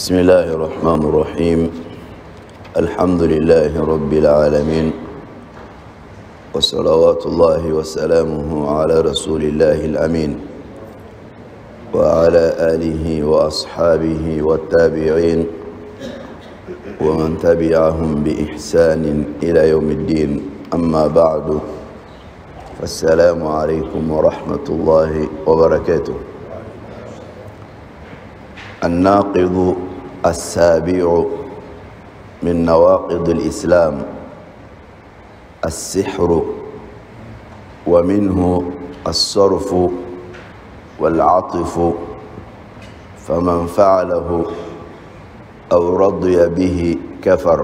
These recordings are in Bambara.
بسم الله الرحمن الرحيم. الحمد لله رب العالمين، وصلوات الله وسلامه على رسول الله الأمين وعلى آله وأصحابه والتابعين ومن تبعهم بإحسان إلى يوم الدين. أما بعد، فالسلام عليكم ورحمة الله وبركاته. الناقض السابع من نواقض الإسلام السحر، ومنه الصرف والعطف، فمن فعله أو رضي به كفر.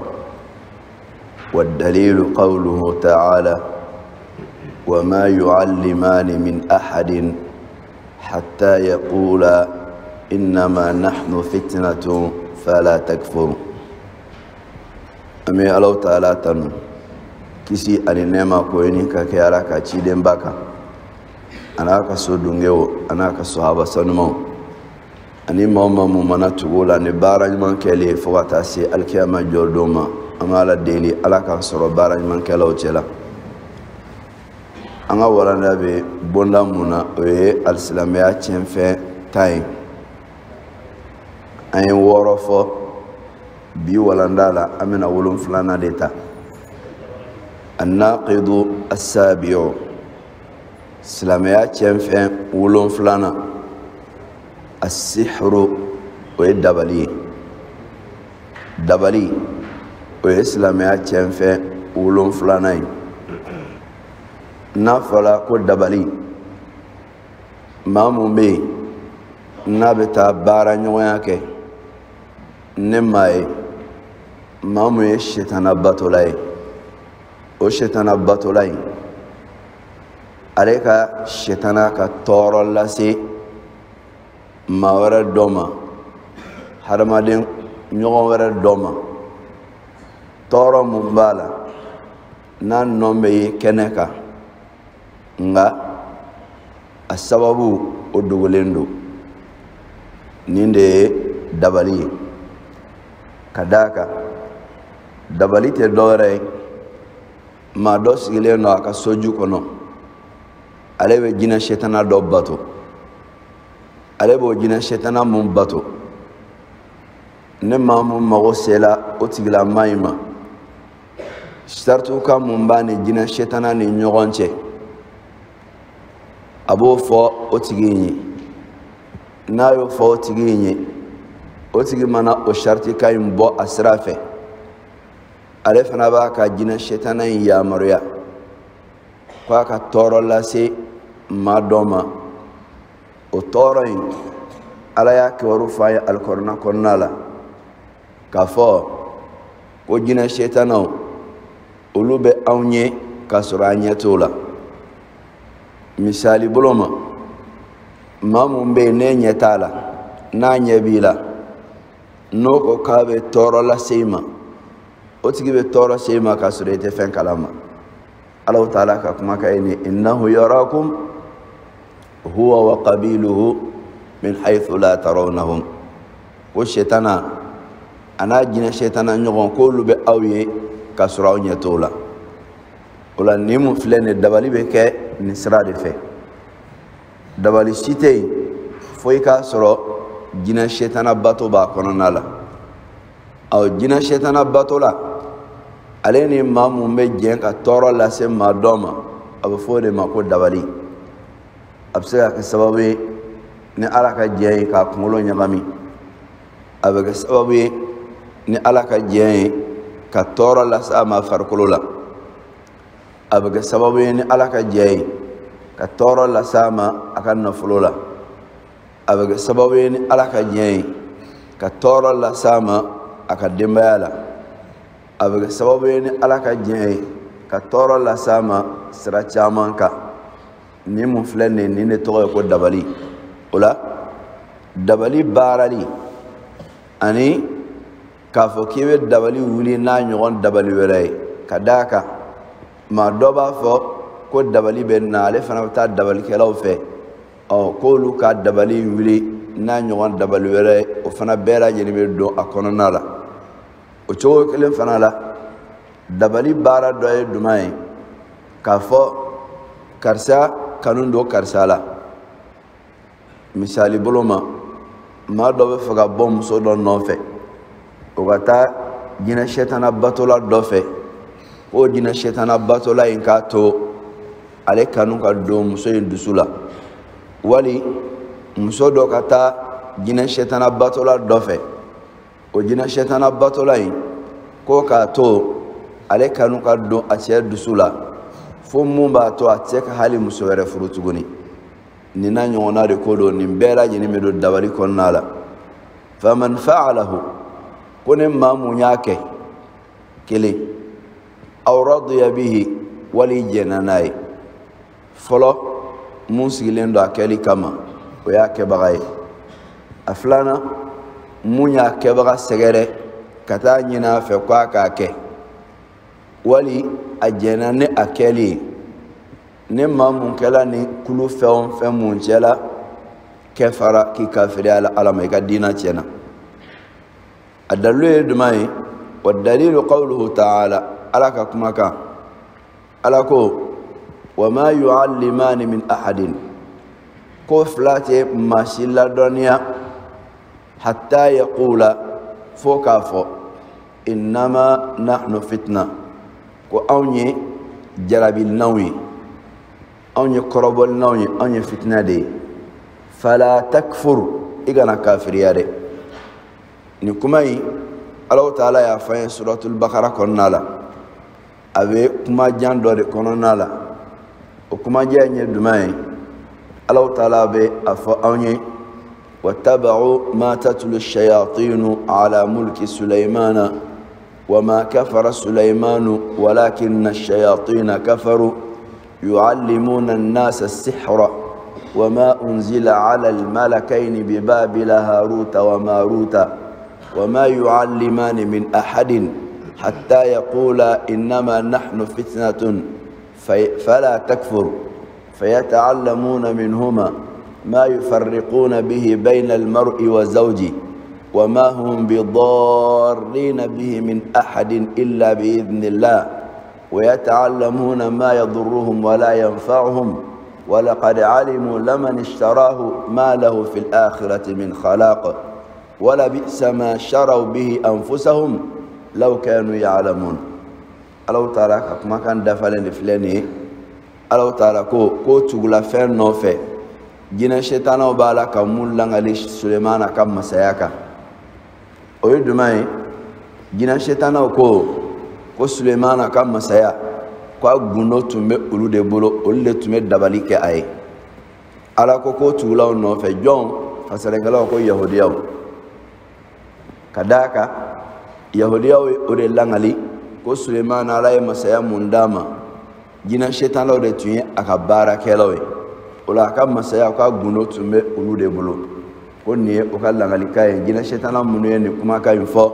والدليل قوله تعالى: وما يعلمان من أحد حتى يقولا إنما نحن فتنة فلا تكفر. An bɛ Alahu Taala tanu, kisi ani nɛɛma ko ɲini ka kɛ Ala ka cidenba kan, a n'a ka so dungew, a n'a ka sahaba sanumaw, ani maa o maa mun mana tugu o la ni baara ɲuman kɛli ye fo ka taa se alikiyama jɔ don ma. An bɛ Ala deli, Ala k'an sɔrɔ baara ɲuman kɛlaw cɛ la. An ka walanda bɛ bonda mun na, o ye alisilamɛya tiɲɛfɛn 10 ye. An ye 6 fɔ bi walanda la, an bɛna 7nan de ta. Annaqidu assabi'u, silamɛya tiɲɛfɛn 7nan, assihru, o ye dabali ye. Dabali, o ye silamɛya tiɲɛfɛn 7nan ye. N'a fɔra ko dabali, maa mun bɛ yen n'a bɛ taa baara ɲɔgɔnya kɛ ne maa ye, maa mun ye sitana batola ye, o sitana batola in, ale ka sitana ka tɔɔrɔ lase maa wɛrɛ dɔ ma, hadamaden ɲɔgɔn wɛrɛ dɔ ma, tɔɔrɔ mun b'a la n'a nɔ bɛ ye kɛnɛ kan, nka a sababu o dogolen don. Nin de ye dabali ye. Ka d'a kan dabali tɛ dɔwɛrɛ ye, maa dɔ sigilen don a ka soju kɔnɔ, ale bɛ jinɛ sitana dɔ bato. Ale b'o jinɛ sitana mun bato, ne maa mun mago sela o tigilama in ma, sarituka mun b'a ni jinɛ sitana ni ɲɔgɔn cɛ, a b'o fɔ o tigi in ye. N'a y'o fɔ o tigi in ye, o tigi mana o saritika in bɔ a sira fɛ, ale fana b'a ka jinɛ sitana in yamaruya ko a ka tɔɔrɔ lase maa dɔ ma. O tɔɔrɔ in, Ala y'a kibaru fɔ an ye alikɔrɔna kɔnɔna la k'a fɔ ko jinɛ sitanaw olu bɛ anw ye k'a sɔrɔ an ɲɛ t'o la. Misali bolo ma, maa mun bɛ yen n'e ɲɛ t'a la, n'a ɲɛ b'i la, n'o ko k'a bɛ tɔɔrɔ lase i ma, o tigi bɛ tɔɔrɔ se i ma k'a sɔrɔ i tɛ fɛn kalama. Alahu Taala ka kumakan ye nin: innahu yarakum huwa wa qabiluhu min haythu la tarawnahum. Ko sitana a n'a jinɛ sitana ɲɔgɔn, k'olu bɛ aw ye k'a sɔrɔ aw ɲɛ t'o la. O la nin mun filɛ nin ye, dabali bɛ kɛ nin sira de fɛ. Dabali si tɛ yen fo i k'a sɔrɔ jinɛ sitana bato b'a kɔnɔna la. Awɔ, jinɛ sitana bato la, ale ni maa mun bɛ jɛn ka tɔɔrɔ lase maa dɔ ma, a bɛ fɔ o de ma ko dabali. A bɛ se ka kɛ sababu ye ni Ala ka jɛn ye k'a kunkolo ɲagami, a bɛ kɛ sababu ye ni Ala ka jɛn ye ka tɔɔrɔ lase a ma farikolo la, a bɛ kɛ sababu ye ni Ala ka jɛn ye ka tɔɔrɔ lase a ma a ka nafolo la, a bɛ kɛ sababu ye ni Ala ka jɛn ye ka tɔɔrɔ lase a ma a ka denbaya la, a bɛ kɛ sababu ye ni Ala ka jɛn ye ka tɔɔrɔ lase a ma sira caman kan. Nin mun filɛ nin ye, nin de tɔgɔ ye ko dabali. O la dabali baarali ani k'a fɔ k'i bɛ dabali wuli n'a ɲɔgɔn dabali wɛrɛ ye, ka d'a kan maa dɔ b'a fɔ ko dabali bɛ na, ale fana bɛ taa dabalikɛlaw fɛ, ɔ k'olu ka dabali wuli n'a ɲɔgɔn dabali wɛrɛ, o fana bɛɛ lajɛlen bɛ don a kɔnɔna la. O cogo kelen fana la, dabali baara dɔ ye jumɛn ye? K'a fɔ karisa kanu don karisa la. Misali bolo ma, maa dɔ bɛ fɛ ka bɔ muso dɔ nɔfɛ, o ka taa jinɛ sɛtana batola dɔ fɛ, k'o jinɛ sɛtana batola in k'a to ale kanu ka don muso in dusu la, wali muso dɔ ka taa jinɛ sɛtana batola dɔ fɛ, o jinɛ sɛtana batola in k'o k'a to ale kanu ka don a cɛ dusu la, fo mun b'a to a tɛ se ka hali muso wɛrɛ furu tuguni. Nin n'a ɲɔgɔnna de ko don, nin bɛɛ lajɛlen bɛ don dabali kɔnɔna la. Faman fa'alahu, ko ni maa mun y'a kɛ kelen, aw radiya bihi, wali jɛnna n'a ye. Fɔlɔ, mun sigilen don a kɛli kama, o y'a kɛbaga ye. A filanan, mun y'a kɛbaga sɛgɛrɛ ka taa ɲini a fɛ k'a k'a kɛ, wali a jɛnna ni a kɛli ye. Ni maa mun kɛla ni kulu fɛn o fɛn mun cɛla, kɛfara, k'i kafiriya la Ala ma, i ka diina tiɲɛna. A dalilu ye jumɛn ye? Wa dalilu qawluhu ta'ala, Ala ka kumakan. Ala ko wa ma yu'allimani min ahadin, ko fila tɛ maa si ladɔnniya, hatta yaqula, fo k'a fɔ innama nahnu fitna, ko anw ye jarabilinanw ye, anw ye kɔrɔbɔlinanw ye, anw ye fitina de ye. Fala takfur, i kana kafiriya dɛ. Nin kuma in, Alahu taala y'a fɔ an ye suratul bakara kɔnɔna la, a bɛ kuma jan dɔ de kɔnɔna la. O kumajan in ye jumɛn ye? Alahu taala bɛ a fɔ anw ye wattaba'u ma tatlu shayatinu ala mulki sulaymana wama kafara sulaymanu walakinna shayatina kafaru yu'allimuna an-nasa as-sihra wama unzila ala al-malakayni bibabila haruta wa maruta wama yu'allimani min ahadin hatta yaqula innama nahnu fitnatun fala takfur fayata'allamuna minhuma ma yufarriquna bihi bayna al-mar'i wa zawji wama hum bidarrina bihi min ahadin illa bi'idhnillah ويتعلمون ما يضرهم ولا ينفعهم ولقد علموا لمن اشتراه ما له في الآخرة من خلاق ولبئس ما شروا به أنفسهم لو كانوا يعلمون. الله تعالى كما كان دفعلن فلاني الله تعالى كو تغلا فين نوفه جينا شيطان وبالا كمول لانغالي سليمان كم مساياكا ويدماي جينا شيطان كو ko Sulemana ka masaya ko a gundo tun bɛ olu de bolo, olu de tun bɛ dabali kɛ a ye. Ala ko k'o tugulaw nɔfɛ jɔn? Fasarikɛlaw ko yahudiyaw. Ka d'a kan yahudiyaw ye o de langali ko Sulemana Ala ye masaya mun d'a ma, jinɛ setanaw de tun ye a ka baarakɛlaw ye. O la a ka masaya k'a gundo tun bɛ olu de bolo. Ko nin ye o ka langalikan ye. Jinɛ setana minnu ye nin kumakan in fɔ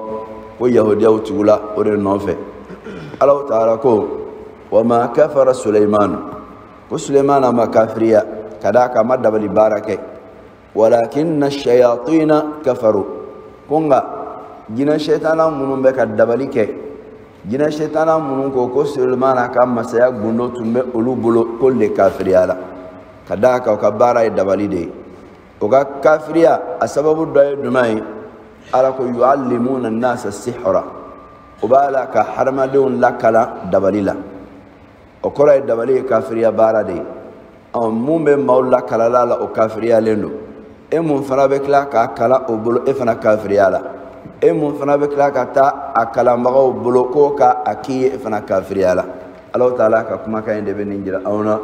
ko yahudiyaw tugula o de nɔfɛ. Alahu taala ko wama kafara Suleiman, ko Sulemana ma kafiriya ka d'a kan a ma dabali baara kɛ. Walakinna shayatina kafaru, ko nka jinɛ setana minnu bɛ ka dabali kɛ, jinɛ setana minnu ko ko Sulemana ka masaya gundo tun bɛ olu bolo, k'olu de kafiriya la. Ka d'a kan u ka baara ye dabali de ye. O ka kafiriya a sababu dɔ ye jumɛn ye? Ala ko yu'allimuna an-nasa sihra, o b'a la ka hadamadenw lakalan dabali la. O kɔrɔ ye dabali ye kafiriya baara de ye. Mun bɛ maaw lakalala la, o kafiriyalen don. E mun fana bɛ tila k'a kalan o bolo, e fana kafiriya la. E mun fana bɛ tila ka taa a kalanbagaw bolo k'o ka a k'i ye, e fana kafiriya la. Alahu taala ka kumakan in de bɛ nin jira anw na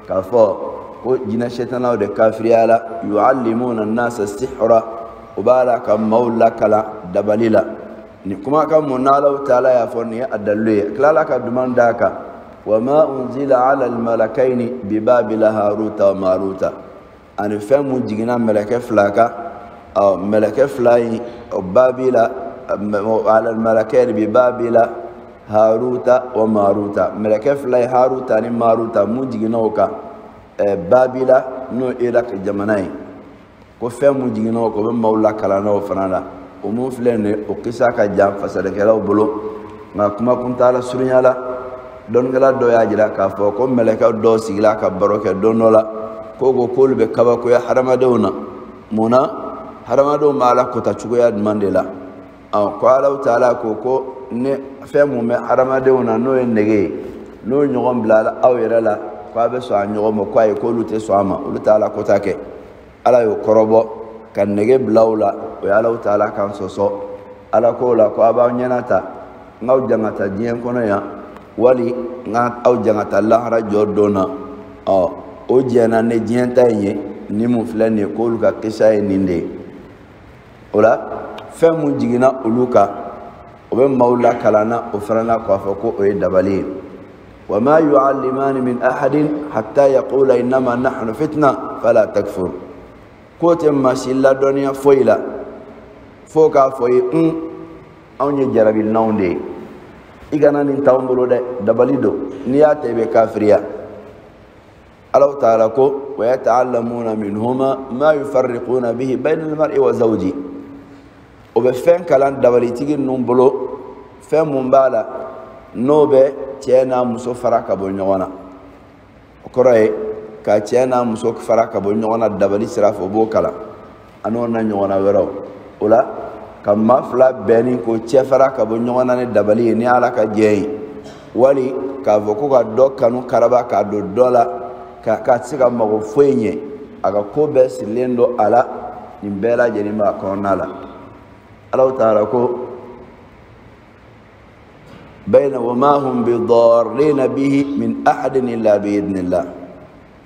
k'a fɔ ko jinɛ setanaw de kafiriya la. Yu'allimuna an-nasa sihra, o b'a la ka maaw lakalan dabali la. Ni kumakan mun n'Alahu taala y'a fɔ nin ye a dalilu ye. A tilala ka duman d'a kan wama unzila ala al-malakayni bibabila haruta wa maruta, ani fɛn mun jiginna mɛlɛkɛ fila kan, mɛlɛkɛ fila in babila ala al-malakayni bibabila haruta wa maruta, mɛlɛkɛ fila ye haruta ni maruta mun jiginna o kan babila, n'o Irak jamana ye. Ko fɛn mun jiginna o kan, o bɛ maaw lakalan o fana la. O mun filɛ nin ye, o kisa ka jan fasalikɛlaw bolo, nka kuma kuntaala surunya la, dɔnnikɛla dɔ y'a jira k'a fɔ ko mɛlɛkɛ dɔw sigila ka baro kɛ don dɔ la, ko k'olu bɛ kabakoya hadamadenw na. Mun na? Hadamadenw b'a la kota cogoya jumɛn de la? Ko Alahu taala ko ne fɛn mun bɛ hadamadenw na n'o ye nege ye, n'o ɲɔgɔn bilala aw yɛrɛ la, k'a bɛ sɔn a ɲɔgɔn ma, ko ayi, k'olu tɛ sɔn a ma, olu t'a la kota kɛ. Ala y'o kɔrɔbɔ ka nege bila u la, o ye Alahu taala kan sɔsɔ. Ala k'o la ko a b'aw ɲɛna ta, n k'aw jangata diɲɛ kɔnɔ yan, wali n ka aw jangata lahara jɔ don na. O jɛnna ni diɲɛ ta in ye, ni mun filɛ nin ye, k'olu ka kisa ye nin de ye. O la fɛn mun jiginna olu kan, o bɛ maaw lakalanna o fana na k'a fɔ ko o ye dabali ye. Wa ma yu'allimani min ahadin hatta yaqula innama nahnu fitna fala takfur. K'o tɛ maa si ladɔnniya foyi la fo k'a fɔ ye, anw ye jarabilinanw de ye, i kana nin t'anw bolo dɛ, dabali don, n'i y'a ta i bɛ kafiriya. Alahu taala ko wa yata'allamuna minhuma ma yufarriquna bihi bayna al-mar'i wa zawji. O bɛ fɛn kalan dabalitigi ninnu bolo, fɛn mun b'a la n'o bɛ cɛ n'a muso fara ka bɔ ɲɔgɔn na. O kɔrɔ ye ka cɛ n'a muso fara ka bɔ ɲɔgɔn na dabali sira fɛ, o b'o kalan, a n'o na ɲɔgɔnna wɛrɛw. O la ka maa fila bɛnni k'o cɛ fara ka bɔ ɲɔgɔn na ni dabali ye, ni Ala ka jɛ ye, wali k'a fɔ ko ka dɔ kanu karaba k'a don dɔ la k'a tɛ se ka mago foyi ɲɛ, a ka ko bɛɛ sirilen don a la, nin bɛɛ lajɛlen b'a kɔnɔna la. Alahu taala ko bayna wa ma hum bidarrina bihi min ahadin illa biidhnillah.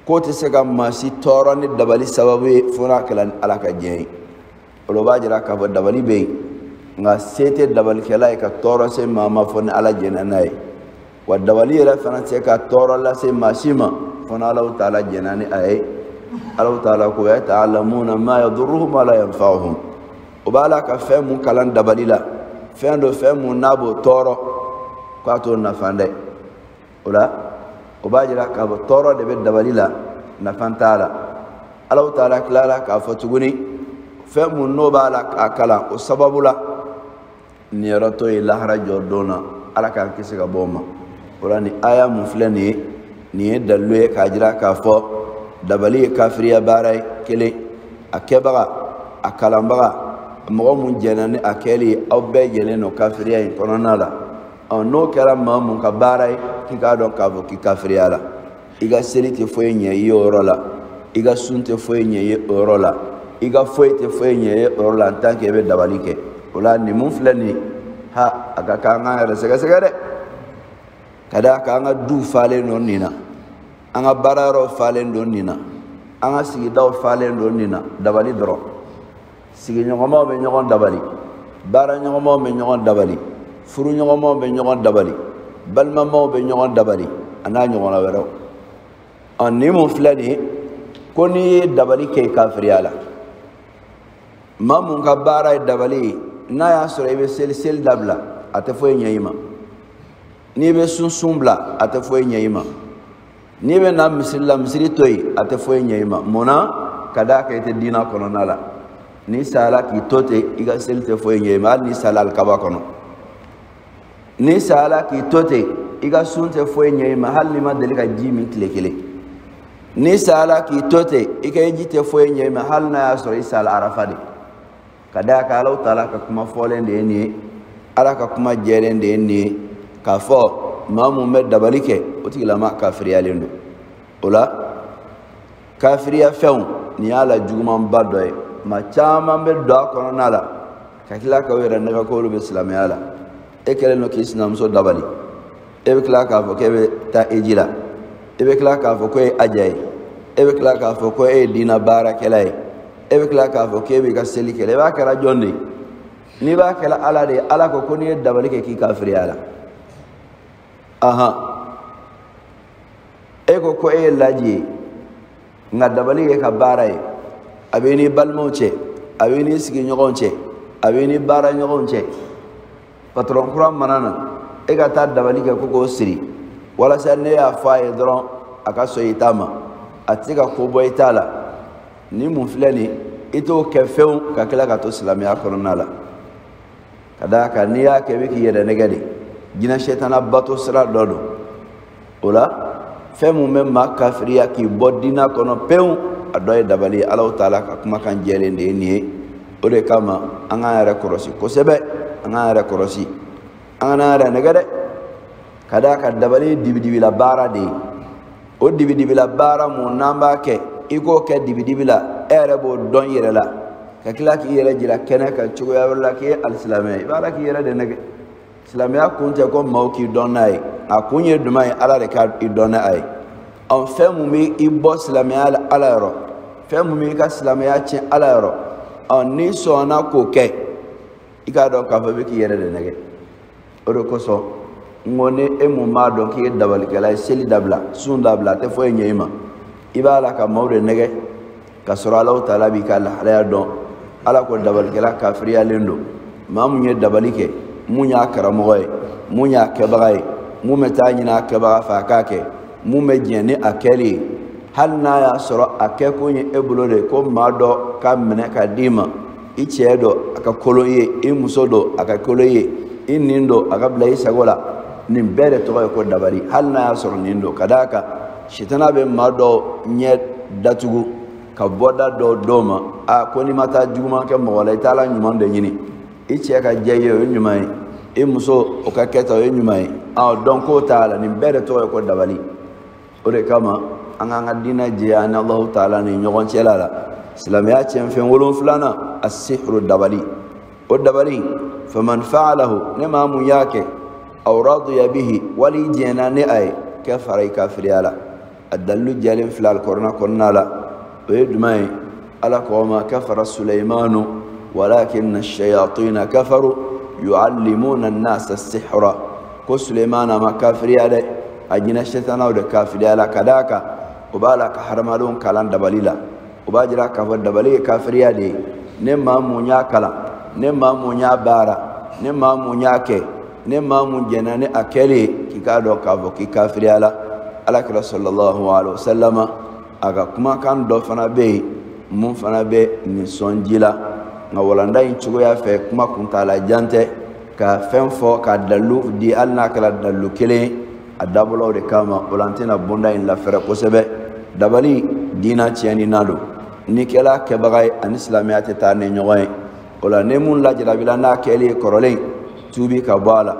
K'o tɛ se ka maa si tɔɔrɔ ni dabali sababu ye fo n'a kɛra ni Ala ka diɲɛ ye. O b'a jira k'a fɔ dabali bɛ yen, nka se tɛ dabalikɛla ye ka tɔɔrɔ se maa ma fo ni Ala jɛnna n'a ye. Wa dabali yɛrɛ fana tɛ se ka tɔɔrɔ lase maa si ma fo ni Alahu taala jɛnna ni a ye. Alahu taala ko yata'allamuna ma yadurruhum wa la yanfa'uhum. O b'a la ka fɛn mun kalan dabali la, fɛn dɔ fɛn mun n'a b'o tɔɔrɔ k'a t'o nafa dɛ. O la o b'a jira k'a fɔ tɔɔrɔ de bɛ dabali la, nafa t'a la. Alahu taala tilala k'a fɔ tuguni fɛn mun n'o b'a la k'a kalan o sababu la, niyɔrɔ t'o ye lahara jɔ don na, Ala k'an kisi ka bɔ o ma. O la nin aya mun filɛ nin ye, nin ye dalilu ye k'a jira k'a fɔ dabali ye kafiriya baara ye. Kelen, a kɛbaga, a kalanbaga, mɔgɔ mun jɛnna ni a kɛli ye, aw bɛɛ jɛlen don kafiriya in kɔnɔna la. N'o kɛra maa mun ka baara ye, k'i k'a dɔn k'a fɔ k'i kafiriya la. I ka seli tɛ foyi ɲɛ i ye o yɔrɔ la, i ka sun tɛ foyi ɲɛ i ye o yɔrɔ la, i ka foyi tɛ foyi ɲɛ i ye o yɔrɔ la en tant que i bɛ dabali kɛ. O la nin mun filɛ nin ye, ha, a ka kan an k'an yɛrɛ sɛgɛsɛgɛ dɛ, ka d'a kan an ka duw falen don nin na, an ka baarayɔrɔw falen don nin na, an ka sigidaw falen don nin na. Dabali dɔrɔn, sigiɲɔgɔnmaw bɛ ɲɔgɔn dabali, baaraɲɔgɔnmaw bɛ ɲɔgɔn dabali, furuɲɔgɔnmaw bɛ ɲɔgɔn dabali, balimamaw bɛ ɲɔgɔn dabali, a n'a ɲɔgɔnna wɛrɛw. Nin mun filɛ nin ye, ko n'i ye dabali kɛ i kafiriya la, maa mun ka baara ye dabali ye, n'a y'a sɔrɔ i bɛ seli seli dabila, a tɛ foyi ɲɛ i ma. N'i bɛ sun sun bila, a tɛ foyi ɲɛ i ma. N'i bɛ na misiri la, misiri to yen, a tɛ foyi ɲɛ i ma. Mun na? Ka d'a kan i tɛ diinɛ kɔnɔna la. N'i sara k'i to ten, i ka seli tɛ foyi ɲɛ i ma, hali n'i sara alikaba kɔnɔ. N'i sara k'i to ten, i ka sun tɛ foyi ɲɛ i ma, hali n'i ma deli ka ji min tile kelen. N'i sara k'i to ten, i ka ji tɛ foyi ɲɛ i ma, hali n'a y'a sɔrɔ i sara arafa de. Ka d'a kan Alahu taala ka kuma fɔlen de ye nin ye, Ala ka kuma jɛlen de ye nin ye, k'a fɔ maa mun bɛ dabali kɛ, o tigilama kafiriyalen don. O la kafiriya fɛnw, nin y'a la jugumanba dɔ ye. Maa caman bɛ don a kɔnɔna la ka tila k'aw yɛrɛ nɛgɛ k'olu bɛ silamɛya la. E kɛlen don k'i sinamuso dabali, e bɛ tila k'a fɔ k'e bɛ taa eji la, e bɛ tila k'a fɔ ko e ye aja ye, e bɛ tila k'a fɔ ko e ye diinɛ baarakɛla ye, e bɛ tila k'a fɔ k'e b'i ka seli kɛ. E b'a kɛra jɔn de ye? N'i b'a kɛla Ala de ye, Ala ko ko n'i ye dabali kɛ k'i kafiriya la. Ahan, e ko ko e ye laji ye, nka dabali ye ka baara ye, a b'i n'i balimaw cɛ, a b'i n'i sigiɲɔgɔnw cɛ, a b'i n'i baaraɲɔgɔnw cɛ. Patɔrɔn kura mana na, e ka taa dabali kɛ ko k'o siri walasa ne y'a fɔ a ye dɔrɔn a ka sɔn i ta ma, a tɛ se ka ko bɔ i ta la. Ni mun filɛ nin, I t'o kɛ fewu ka tila ka to silamɛya kɔnɔna la, ka d'a kan n'i y'a kɛ i bɛ k'i yɛrɛ nɛgɛ de. Jinɛ sɛtana bato sira dɔ don. O la fɛn mun bɛ maa kafiriya k'i bɔ diinɛ kɔnɔ pewu, a dɔ ye dabali ye. Alahu taala ka kumakan jɛlen de ye nin ye. O de kama an k'an yɛrɛ kɔlɔsi kosɛbɛ, an k'an yɛrɛ kɔlɔsi, an kana an yɛrɛ nɛgɛ dɛ. Ka d'a kan dabali ye dibidibila baara de ye. O dibidibila baara mun n'an b'a kɛ, i k'o kɛ dibidibi la, e yɛrɛ b'o dɔn i yɛrɛ la, ka tila k'i yɛrɛ jira kɛnɛ kan cogoya wɛrɛ la k'i ye alisilamɛ ye, i b'a la k'i yɛrɛ de nɛgɛ. Silamɛya kun tɛ ko maaw k'i dɔn n'a ye, a kun ye jumɛn ye? Ala de ka i dɔn n'a ye. Ɔ fɛn mun bɛ i bɔ silamɛya la Ala yɔrɔ, fɛn mun b'i ka silamɛya tiɲɛ Ala yɔrɔ, ɔ n'i sɔnna k'o kɛ, i k'a dɔn k'a fɔ i bɛ k'i yɛrɛ de nɛgɛ. O de kosɔn n ko ni e mun b'a dɔn k'i ye dabalikɛla ye, seli dabila, sun dabila, a tɛ foyi ɲɛ i ma. I b'a la ka maaw de nɛgɛ, ka sɔrɔ Alahu taala b'i ka lahalaya dɔn. Ala ko dabalikɛla kafiriyalen don. Maa mun ye dabali kɛ, mun y'a karamɔgɔ ye, mun y'a kɛbaga ye, mun bɛ taa ɲini a kɛbaga fɛ a k'a kɛ, mun bɛ diɲɛ ni a kɛli ye, hali n'a y'a sɔrɔ a kɛkun ye e bolo de ko maa dɔ ka minɛ ka d'i ma, i cɛ don a ka kolon ye, i muso don a ka kolon ye, i nin don a ka bila i sago la, nin bɛɛ de tɔgɔ ye ko dabali, hali n'a y'a sɔrɔ nin don. Ka d'a kan sitana bɛ maa dɔw ɲɛ datugu ka bɔda dɔw d'o ma. A ko n'i ma taa juguman kɛ mɔgɔ la, i t'a la ɲuman de ɲini. I cɛ ka jɛ i ye, o ye ɲuman ye, i muso o ka kɛta, o ye ɲuman ye. Ɔ dɔn k'o t'a la, nin bɛɛ de tɔgɔ ye ko dabali. O de kama an k'an ka diinɛ jɛya ni Alahu taala ni ɲɔgɔn cɛla la. Silamɛya tiɲɛfɛn wolonfilanan, asihru, dabali. O dabali, faman fa'alahu, ne maa mun y'a kɛ, aw radiya bihi, wali jɛnna ni a ye, kafara, i kafiriya la. A dalilu jɛlen filɛ alikɔrɔna kɔnɔna la. O ye jumɛn ye? Ala ko ma kafara Suleimanu walakinna shayatina kafaru yuallimuna an-nasa as-sihra. Ko Suleimana ma kafiriya dɛ, a jinɛ sɛtanaw de kafiriya la. Ka d'a kan o b'a la ka hadamadenw kalan dabali la. O b'a jira k'a fɔ dabali ye kafiriya de ye. Ne maa mun y'a kalan, ne maa mun y'a baara, ne maa mun y'a kɛ, ne maa mun jɛnna ni a kɛli ye, k'i k'a dɔn k'a fɔ k'i kafiriya la. Ala kira sallallahu alaihi wa sallama a ka kumakan dɔ fana bɛ yen mun fana bɛ nin sɔnji la. Nka walanda in cogoya fɛ, kuma kuntaala jan tɛ ka fɛn fɔ ka dalilu di, hali n'a kɛra dalilu kelen ye, a dabɔla o de kama. O la an tɛna bonda in lafɛrɛ kosɛbɛ. Dabali diinɛ tiɲɛni na don. N'i kɛla kɛbaga ye, ani silamɛya tɛ taa ni ɲɔgɔn ye. O la ni mun lajarabila n'a kɛli ye kɔrɔlen, tuubi ka bɔ a la.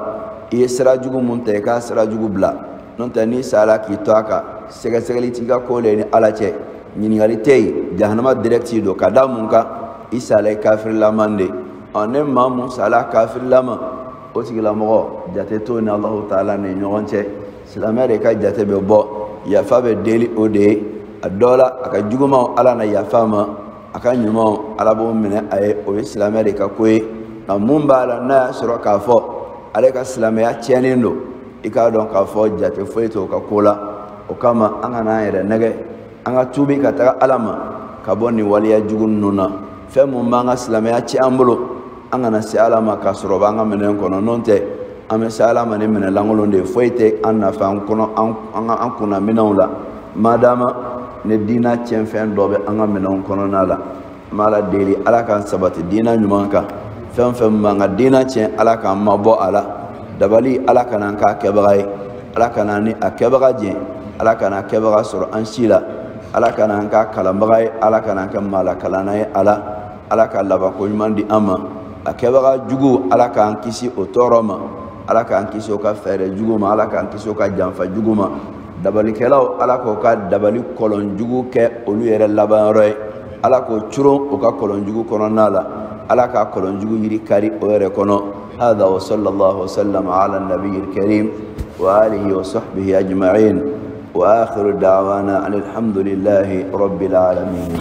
I ye sira jugu mun ta, i k'a sira jugu bila. N'o tɛ n'i sara k'i to a kan, sɛgɛsɛgɛli t'i ka ko la ni Ala cɛ, ɲininkali tɛ yen, jahanama direct don. Ka da mun kan? I sala i kafirilaman de. Ɔ ni maa mun sala kafirilama, o tigilamɔgɔ jate t'o ni Alahu taala ni ɲɔgɔn cɛ. Silamɛ de ka jate bɛ bɔ, yafa bɛ deli o de ye. A dɔ la a ka jugumanw Ala na yafa ma, a ka ɲumanw Ala b'o minɛ a ye. O ye silamɛ de ka ko ye. Nka mun b'a la n'a y'a sɔrɔ k'a fɔ ale ka silamɛya tiɲɛnen don, i k'a dɔn k'a fɔ jate foyi t'o ka ko la. O kama an kana an yɛrɛ nɛgɛ, an ka tuubi ka taga Ala ma ka bɔ nin waleya jugu ninnu na. Fɛn mun b'an ka silamɛya tiɲɛ an bolo, an kana se Ala ma k'a sɔrɔ o b'an ka minɛn kɔnɔ. N'o tɛ an bɛ se Ala ma ni minɛn lankolon de ye, foyi tɛ an nafa an kɔnɔ, an kunna minɛnw la. Madama ni diinɛ tiɲɛfɛn dɔ bɛ an ka minɛnw kɔnɔna la, an b'Ala deli Ala k'an sabati diinɛ ɲuman kan. Fɛn fɛn b'an ka diinɛ tiɲɛ, Ala k'an mabɔ a la. Dabali, Ala kana an k'a kɛbaga ye, Ala kana ni a kɛbaga jɛ, Ala kana kɛbaga sɔrɔ an si la, Ala kana an k'a kalanbaga ye, Ala kana an kɛ maalakalanna ye. Ala ka labanko ɲuman di an ma. A kɛbaga jugu, Ala k'an kisi o tɔɔrɔ ma, Ala k'an kisi o ka fɛɛrɛ jugu ma, Ala k'an kisi o ka janfa jugu ma. Dabalikɛlaw, Ala k'o ka dabali kɔlɔn jugu kɛ olu yɛrɛ labanyɔrɔ ye. Ala k'o coron o ka kɔlɔn jugu kɔnɔna la. Ala k'a kɔlɔn jugu yiri kari o yɛrɛ kɔnɔ. Hada wa sallallahu wa sallam ala nabiyil karim wa alihi wa sahbihi ajma'in. Wa akhiru da'wana alhamdulillahi rabbil alamin.